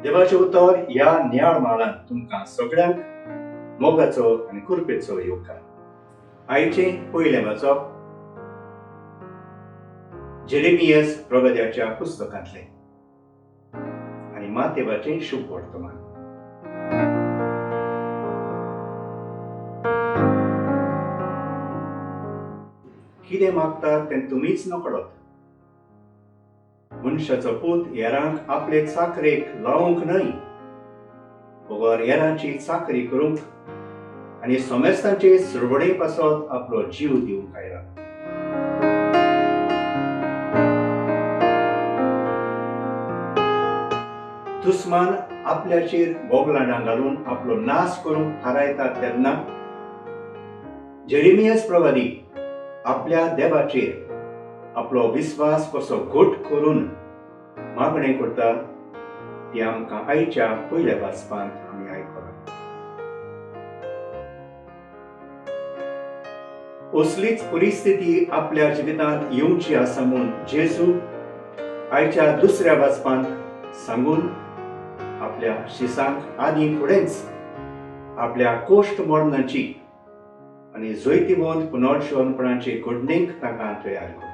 देवाचें उतर ह्या नियाळ म्हालांत तुमकां सगळ्यांक मोगाचो आनी कृपेचो येवकार. आयचें पयलें वाचप जेरेमियस प्रवाद्याच्या पुस्तकांतलें आनी मातेवाचें शुभ वर्तमान. कितें मागतात तें तुमीच नकळत. मनशाचो पूत हेरांक आपले चाकरेक लावंक न्हय, बगर हेरांची चाकरी करूंक आनी समेस्तांचे सुरवणे पासत आपलो जीव दिवंक आयला. दुस्मान आपल्याचेर बोगलांडां घालून आपलो नाश करूंक थारायता तेन्ना जेरेमियस प्रवादी आपल्या देवाचेर आपलो विस्वास कसो घट करून मागणें करता ती आमकां आयच्या पयल्या वाचपांत आमी आयकलां. असलीच परिस्थिती आपल्या जिवितांत येवची आसा म्हूण जेजू आयच्या दुसऱ्या वाचपांत सांगून आपल्या शिसांक आदीं फुडेंच आपल्या कोश्ट मरणाची आनी जैतिवंत पुनर्जिवनपणाचे घडणेक तांकां तयार करता.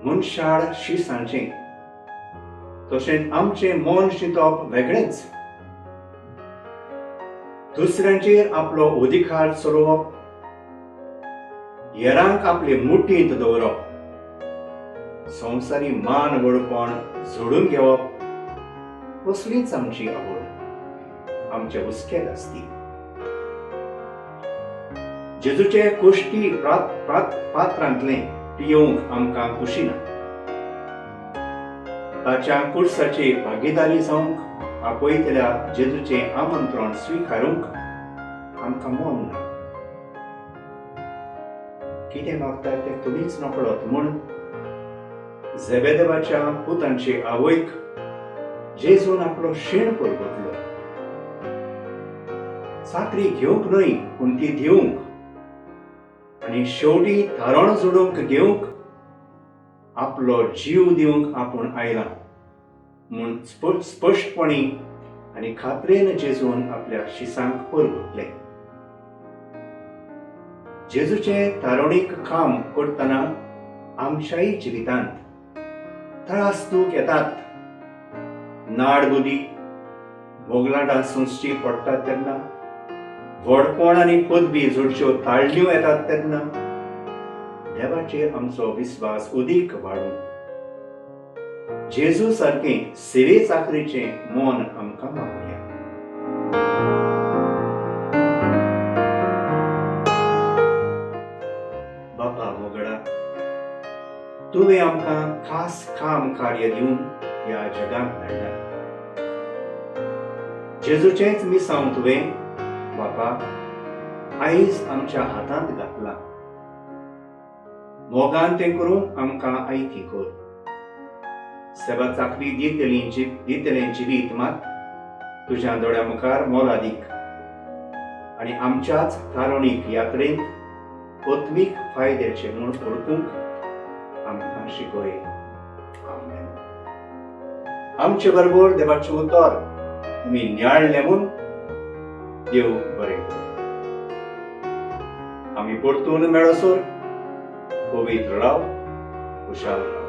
मनशाळ शिसांचें तशेंच आमचें मन चिंतप वेगळेंच. दुसऱ्यांचेर आपलो अधिकार चलोवप, हेरांक आपले मुठींत दवरप, संवसारी मान व्हडपण जोडून घेवप असलीच आमची आवड, आमचे हुस्के आसती. जेजूचे कोश्टी पात्रांतलें पियोवंक आमकां खुशी ना. ताच्या कुर्साची भागीदारी जावंक आपयतल्या जेजूचें आमंत्रण स्विकारूंक आमकां मन ना. कितें मागतात तें तुमीच नकळत म्हूण जेबेदेवाच्या पुतांचे आवयक जेजून आपलो शीण परगटलो. चाकरी घेवंक न्हय पूण ती दिवंक आनी शेवटी थारण जोडूंक घेवंक आपलो जीव दिवंक आपूण आयला म्हूण स्पश्टपणी आनी खात्रेन जेजून आपल्या शिसांक परगटलें. जेजूचें तारणीक काम करतना आमच्याय जिवितांत त्रास दूख येतात, नाडबुदी भोगलाटां सोंसची पडटात तेन्ना, व्हडपण आनी पदवी जोडच्यो ताळण्यो येतात तेन्ना देवाचेर आमचो विस्वास अदीक वाडून जेजू सारकें सेवे चाकरीचें मन आमकां मागुया. बापा मोगडा, तुवें आमकां खास काम कार्य दिवन ह्या जगांत धाडला. जेजूचेंच मिसांव तुवें बापा आयज आमच्या हातांत घातलां. मोगान तें करूंक आमकां आयती कर. सेवा चाकरी दितलें जिवीत मात तुज्या दोळ्या मुखार मोलादीक आनी आमच्याच तारुणीक यात्रेंत आत्मीक फायद्याचें म्हूण वळखूंक आमकां शिकय. आमेन. आमचे बरोबर देवाचें उतर तुमी नियाळलें म्हूण देव बरें करूं. आमी परतून मेळसर पवित्र राव, खुशाल राव.